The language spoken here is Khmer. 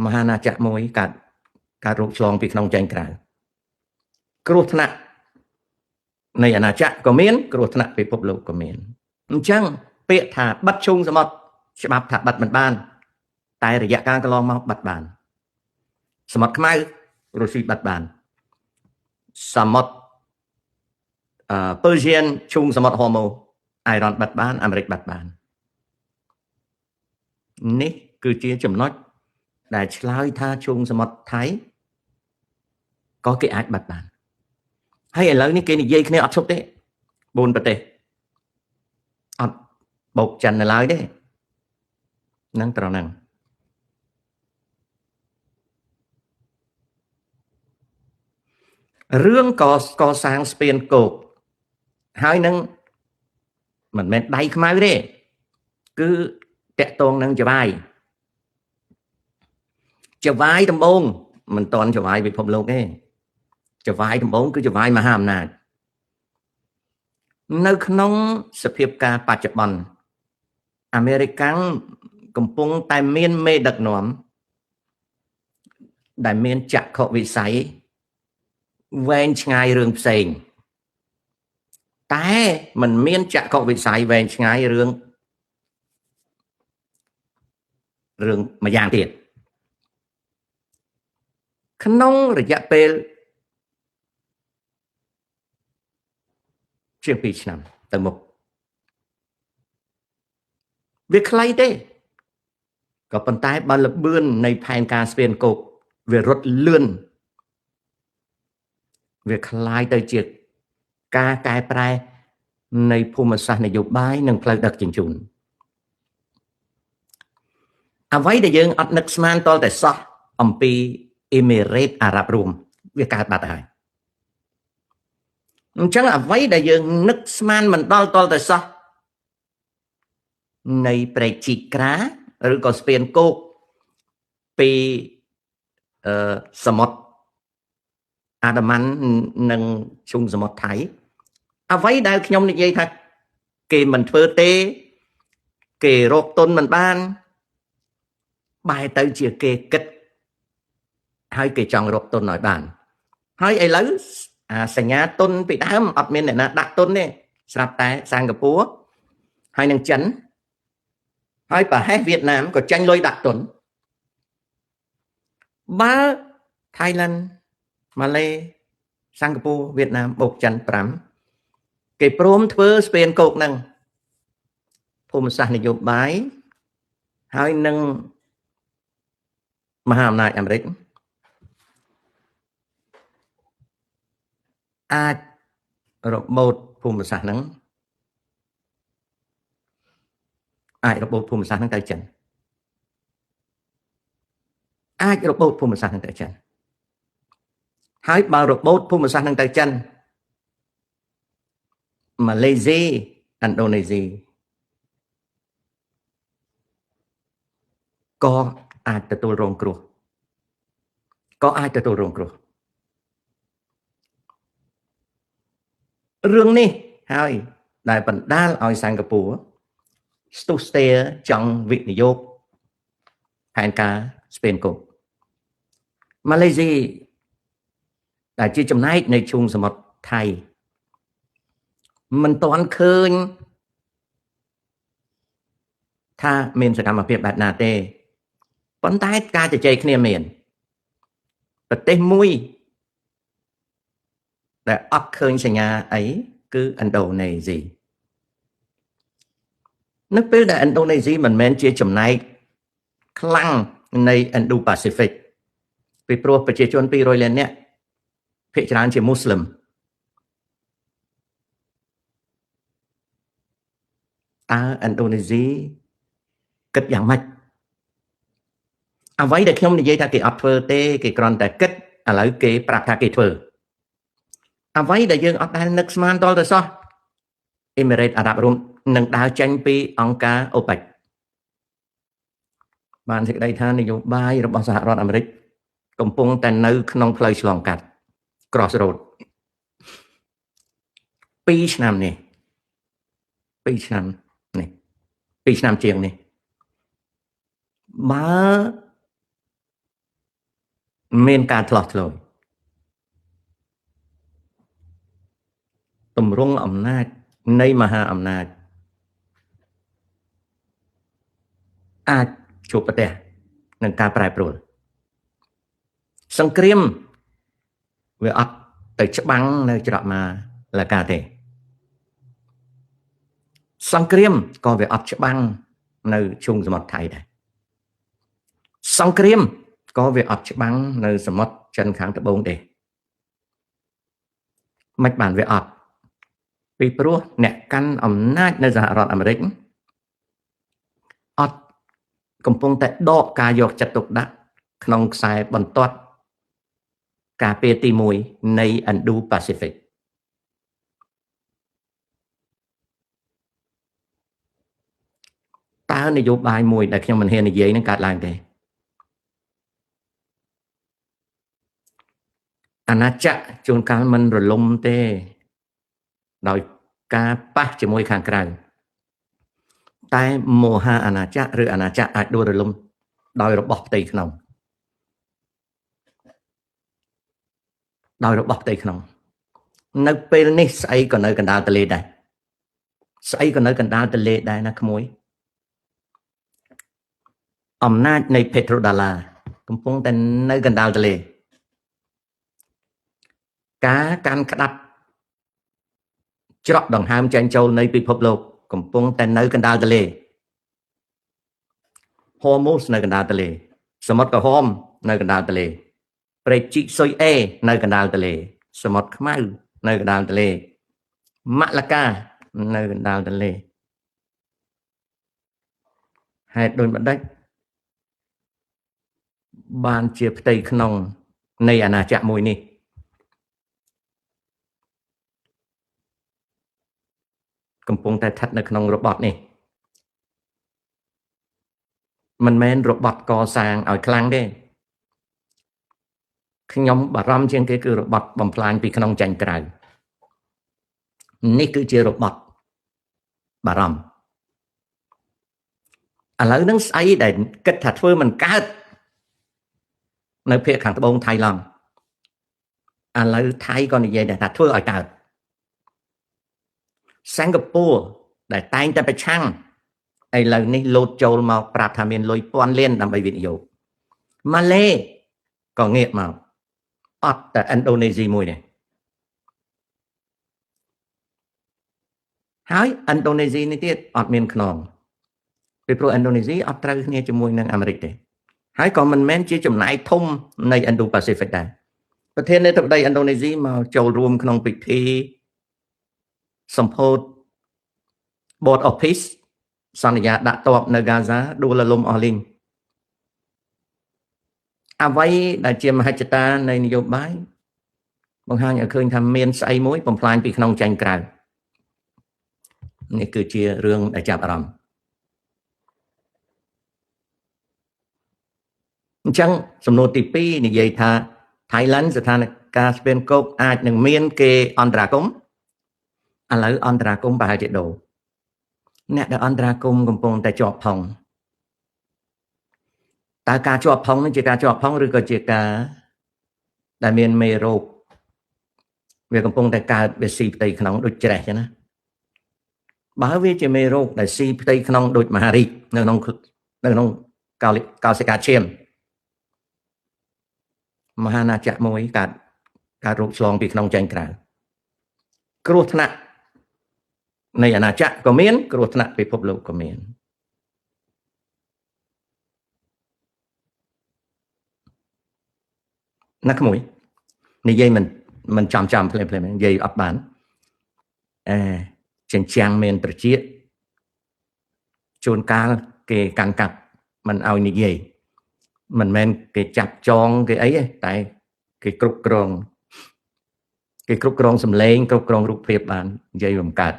មហាណាចក្រមួយកើតកើតរូបឆ្លងពីក្នុងចេញក្រៅគ្រោះថ្នាក់នៃអាណាចក្រក៏មានគ្រោះថ្នាក់ពិភពលោកក៏មានអញ្ចឹងពាក្យថាបិទឈូងសមុទ្រច្បាប់ថាបិទមិនបានតែរយៈកាលកន្លងមកបិទបានសមុទ្រខ្មៅរុស្ស៊ីបិទបានសមុទ្រពើសៀនឈូងសមុទ្រហូម៉ូអៃរ៉នបិទបានអាមេរិកបិទបាននេះគឺជាចំណុចដែលឆ្លើយថាឈូងសមុទ្រថៃក៏គេអាចបិទបានហើយឥឡូវនេះគេនិយាយគ្នាអត់ឈប់ទេ4ប្រទេសអត់បោកចិននៅឡើយទេនឹងត្រង់ហ្នឹងរឿងកសាងស្ពានគោកហើយនឹងមិនមែនដៃខ្មៅទេគឺតកតងនឹងចវាយចវាយដំបងមិនតន់ចវាយពិភពលោកទេចវាយដំបងគឺចវាយមហាអំណាចនៅក្នុងសភាពការបច្ចុប្បន្នអាមេរិកកំពុងតែមានមេដឹកនាំដែលមានចក្ខុវិស័យវែងឆ្ងាយរឿងផ្សេងតែมันមានចក្ខុវិស័យវែងឆ្ងាយរឿងមួយយ៉ាងទៀតក្នុងរយៈពេលជាង2ឆ្នាំទៅមុខវាខ្លីទេក៏ប៉ុន្តែបើលបឿននៃផែនការស្ពានគោកវារត់លឿនវាคล้ายទៅជាការកែប្រែនៃភូមិសាស្ត្រនយោបាយនិងផ្លូវដឹកជញ្ជូនអ្វីដែលយើងអត់នឹកស្មានតតែសោះអំពីអេមីរ៉េតអារ៉ាប់រួមវាកើតបាត់ហើយអញ្ចឹងអ្វីដែលយើងនឹកស្មានមិនដល់តតែសោះនៃព្រែកជីក្រាឬក៏ស្ពានគោកពីសមុទ្រអាដាម៉ាន់និងឈុងសមុទ្រថៃអ្វីដែលខ្ញុំនិយាយថាគេមិនធ្វើទេគេរកទុនមិនបានបែរទៅជាគេគិតហើយគេចង់រកទុនឲ្យបានហើយឥឡូវអាសញ្ញាទុនពីដើមអត់មានអ្នកណាដាក់ទុនទេស្រាប់តែសិង្ហបុរីហើយនឹងចិនហើយប្រហែសវៀតណាមក៏ចាញ់លុយដាក់ទុនបើថៃឡែនម៉ាឡេសិង្ហបុរីវៀតណាមបូកចិន5គេព្រមធ្វើស្ពានគោកហ្នឹងភូមិសាស្ត្រនយោបាយហើយនឹងមហាអំណាចអាមេរិកអាចរបូតភូមិសាស្ត្រហ្នឹងអាចរបូតភូមិសាស្ត្រហ្នឹងទៅចិនអាចរបូតភូមិសាស្ត្រហ្នឹងទៅចិនហើយបើរបូតភូមិសាស្ត្រហ្នឹងទៅចិនម៉ាឡេស៊ីឥណ្ឌូនេស៊ីក៏អាចទទួលរងគ្រោះក៏អាចទទួលរងគ្រោះរឿងនេះហើយដែលបណ្ដាលឲ្យសិង្ហបុរីស្ទុះស្ទាចង់វិនិយោគផែនការស្ពានគោកម៉ាឡេស៊ីដែលជាចំណែកនៃឈូងសមុទ្រថៃមិនទាន់ឃើញថាមានសកម្មភាពបែបណាទេប៉ុន្តែការជជែកគ្នាមានប្រទេសមួយដែលអត់ឃើញសញ្ញាអីគឺឥណ្ឌូនេស៊ីនៅពេលដែលឥណ្ឌូនេស៊ីមិនមែនជាចំណែកខ្លាំងនៃឥណ្ឌូប៉ាស៊ីហ្វិកពីព្រោះប្រជាជន200លាននាក់ភាគច្រើនជាមូស្លឹមតើឥណ្ឌូនេស៊ីគិតយ៉ាងម៉េចអ្វីដែលខ្ញុំនិយាយថាគេអត់ធ្វើទេគេគ្រាន់តែគិតឥឡូវគេប្រាប់ថាគេធ្វើអ្វីដែលយើងអត់ដែលនឹកស្មានដល់ទៅសោះអេមីរ៉េតអារ៉ាប់រួមនឹងដើរចេញពីអង្គការអូប៉ិចបានសេចក្តីថានយោបាយរបស់សហរដ្ឋអាមេរិកកំពុងតែនៅក្នុងផ្លូវឆ្លងកាត់ crossroad 2ឆ្នាំនេះ2ឆ្នាំនេះ2ឆ្នាំជាងនេះបើ មានការឆ្លោះឆ្លើយទម្រង់អំណាចនៃមហាអំណាចអាចជួបប្រទះនឹងការប្រែប្រួលសង្គ្រាមវាអត់ទៅច្បាំងនៅច្រកម៉ាឡាកាទេសង្គ្រាមក៏វាអត់ច្បាំងនៅឈូងសមុទ្រថៃដែរសង្គ្រាមក៏វាអត់ច្បាំងនៅសមុទ្រចិនខាងត្បូងទេមិនបានវាអត់ពីព្រោះអ្នកកាន់អំណាចនៅសហរដ្ឋអាមេរិកអត់កំពុងតែដកការយកចិត្តទុកដាក់ក្នុងខ្សែបន្ទាត់ការពារទី1នៃ Indo-Pacific តើនយោបាយមួយដែលខ្ញុំមិនហ៊ាននិយាយនឹងកើតឡើងទេអាណាចក្រជួនកាលមិនរលំទេដោយការប៉ះជាមួយខាងក្រៅតែមហាអាណាចក្រឬអាណាចក្រអាចដួលរលំដោយរបស់ផ្ទៃក្នុងដោយរបស់ផ្ទៃក្នុងនៅពេលនេះស្អីក៏នៅកណ្ដាលទន្លេដែរស្អីក៏នៅកណ្ដាលទន្លេដែរណាក្មួយអំណាចនៃ petrodollar កំពុងតែនៅកណ្ដាលទន្លេការកាន់ក្តាប់ច្រកដង្ហើមចេញចូលនៃពិភពលោកកំពុងតែនៅកណ្ដាលទន្លេហូម៉ូសនៅកណ្ដាលទន្លេសមុទ្រក្រហមនៅកណ្ដាលទន្លេព្រែកជីកស៊ុយអេនៅកណ្ដាលទន្លេសមុទ្រខ្មៅនៅកណ្ដាលទន្លេម៉ាក់ឡាកានៅកណ្ដាលទន្លេហេតុដូចម្ដេចបានជាផ្ទៃក្នុងនៃអាណាចក្រមួយនេះកំពុងតែស្ថិតនៅក្នុងរបត់នេះមិនមែនរបត់កសាងឲ្យខ្លាំងទេខ្ញុំបារម្ភជាងគេគឺរបត់បំផ្លាញពីក្នុងចាញ់ក្រៅនេះគឺជារបត់បារម្ភឥឡូវនឹងស្អីដែលគិតថាធ្វើមិនកើតនៅភាគខាងត្បូងថៃឡង់ឥឡូវថៃក៏និយាយដែរថាធ្វើឲ្យកើតសិង្ហបុរីដែលតែងតែប្រឆាំងឥឡូវនេះលោតចូលមកប្រាប់ថាមានលុយពាន់លានដើម្បីវិនិយោគម៉ាឡេក៏ងាកមកអត់តែឥណ្ឌូនេស៊ីមួយទេហើយឥណ្ឌូនេស៊ីនេះទៀតអត់មានខ្នងពីព្រោះឥណ្ឌូនេស៊ីអត់ត្រូវគ្នាជាមួយនឹងអាមេរិកទេហើយក៏មិនមែនជាចំណែកធំនៃ Indo-Pacific ដែរប្រធានាធិបតីឥណ្ឌូនេស៊ីមកចូលរួមក្នុងពិធីសម្ពោធ Board of Peace សន្យាដាក់ទ័ពនៅហ្គាហ្សាដួលរលំអស់លីងអ្វីដែលជាមហិច្ឆតានៃនយោបាយបង្ហាញឲ្យឃើញថាមានស្អីមួយបំផ្លាញពីក្នុងចាញ់ក្រៅនេះគឺជារឿងដែលចាប់អារម្មណ៍អញ្ចឹងសំណួរទី2និយាយថា Thailand ស្ថានភាពស្ពានគោកអាចនឹងមានគេអន្តរាគមន៍ឥឡូវអន្តរាគមន៍ប្រហែលជាដូរអ្នកដែលអន្តរាគមន៍កំពុងតែជាប់ផុងតើការជាប់ផុងនឹងជាការជាប់ផុងឬក៏ជាការដែលមានមេរោគវាកំពុងតែកើតវាស៊ីផ្ទៃក្នុងដូចច្រេះចឹងណាបើវាជាមេរោគដែលស៊ីផ្ទៃក្នុងដូចមហារីកនៅក្នុងកោសិកាឈាមមហាណាចក្រមួយកើតរោគឆ្លងពីក្នុងចេញក្រៅគ្រោះថ្នាក់នៃអាណាចក្រក៏មានគ្រោះថ្នាក់ពិភពលោកក៏មានណាក្មួយនិយាយមិនចំភ្លាមៗនិយាយអត់បានអេចិញ្ចាំងមានត្រចៀកជួនកាលគេកាន់កាប់មិនឲ្យនិយាយមិនមែនគេចាប់ចងគេអីទេតែគេគ្រប់គ្រងគេគ្រប់គ្រងសម្លេងគ្រប់គ្រងរូបភាពបាននិយាយបំកើត